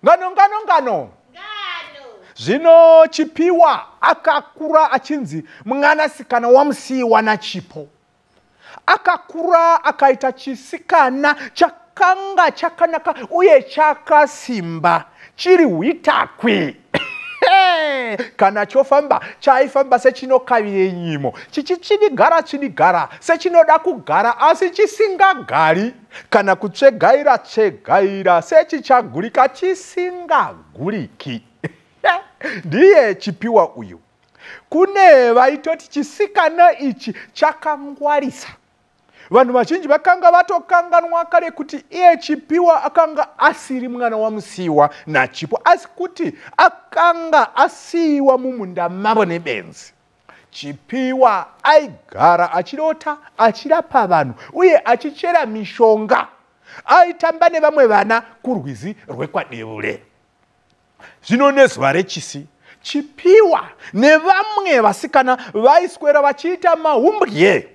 Ngano, ngano, ngano. Zvino Chipiwa akakura achinzi mwanasikana waMusiyiwa naChipo. Akakura akaita chisikana chakanga chakanaka uye chakasimba, chiri hwitakwi. Kana chofamba chaifamba sechinokavire nyimo, chichitsvidigara tsvidigara sechinoda kugara asi chisingagari, kana kutsvegaira tsvegaira sechichagurika chisingaguriki. Ndiye Chipiwa uyu. Kune vaitoti chisikana ichi chakangwarisa. Vanhu vazhinji vakanga vatokanganwa kare kuti iye Chipiwa akanga asiri mwana waMusiyiwa naChipo, asi kuti akanga asiyiwa mumunda mavo nebenzi. Chipiwa aigara achirota, achirapa vanhu uye achichera mishonga. Aitamba nevamwe vana kurwizi rwekwaDevure. Zvino nezuva rechisi, Chipiwa nevamwe vasikana vaiswera vachiita mahumbwe.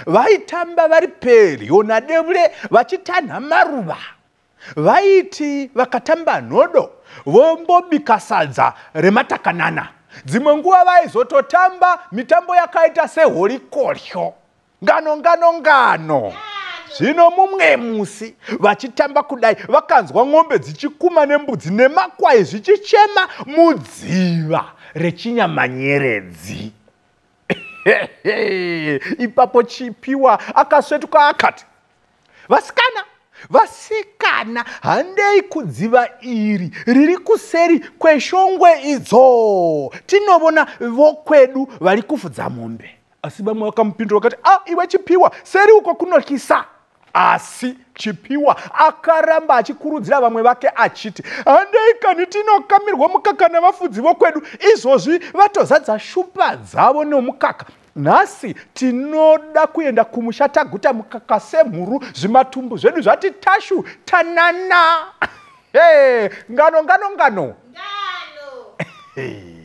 Vaitamba vari pedyo naDevure vachitanha maruva. Vaiti vakatamba nhodo vombobika sadza rematakanana. Dzimwe nguva vaizototamba mitambo yakaita sehorikoryo. Ngano, ngano, ngano. Zvino mumwe musi vachitamba kudai vakanzwa ng'ombe dzichikuma nembudzi nemakwai zvichichema mudziva rechinyamanyeredzi. Ipapo Chipiwa akasvetuka akati, vasikana, vasikana, handei kudziva iri riri kuseri kweshongwe idzo, tinovona vokwedu vari kufudza mombe. Asi vamwe vakamupindura vakati, a iwe Chipiwa, seri uko kunotyisa. Asi Chipiwa akaramba achikurudzira vamwe vake achiti, handei kani tinokamirwa mukaka navafudzi vokwedu, izvozvi vatozadza shupa dzavo nomukaka. Nhasi tinoda kuenda kumusha taguta mukaka semhuru, zvimatumbu zvedu zvati tashu tanana. Hey, ngano, ngano, ngano. Hey.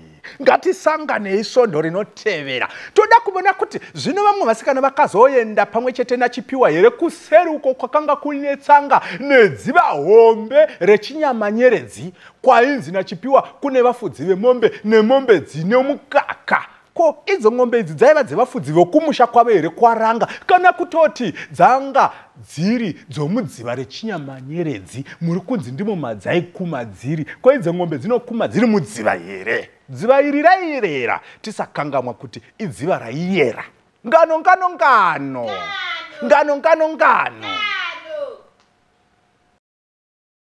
Ngatisanganei svondo rinotevera. Toda kuvona kuti zvino vamwe vasikana vakazoenda pamwe chete naChipiwa here kuseri uko kwakanga kune tsanga nedziva hombe rechinyamanyeredzi, kwainzi naChipiwa kune vafudzi vemombe nemombe dzine mukaka. Ko idzo ng'ombe idzi dzaiva dzevafudzi vokumusha kwavo here kwaRanga, kana kutoti dzanga dziri dzomudziva rechinyamanyeredzi muri kunzi ndimo madzaikuma dziri? Ko idzo ng'ombe dzinokuma dziri mudziva here? Dziva iri rairera, tisakangamwa kuti idziva raiyera. Ngano, ngano, ngano. Ngano, ngano, ngano.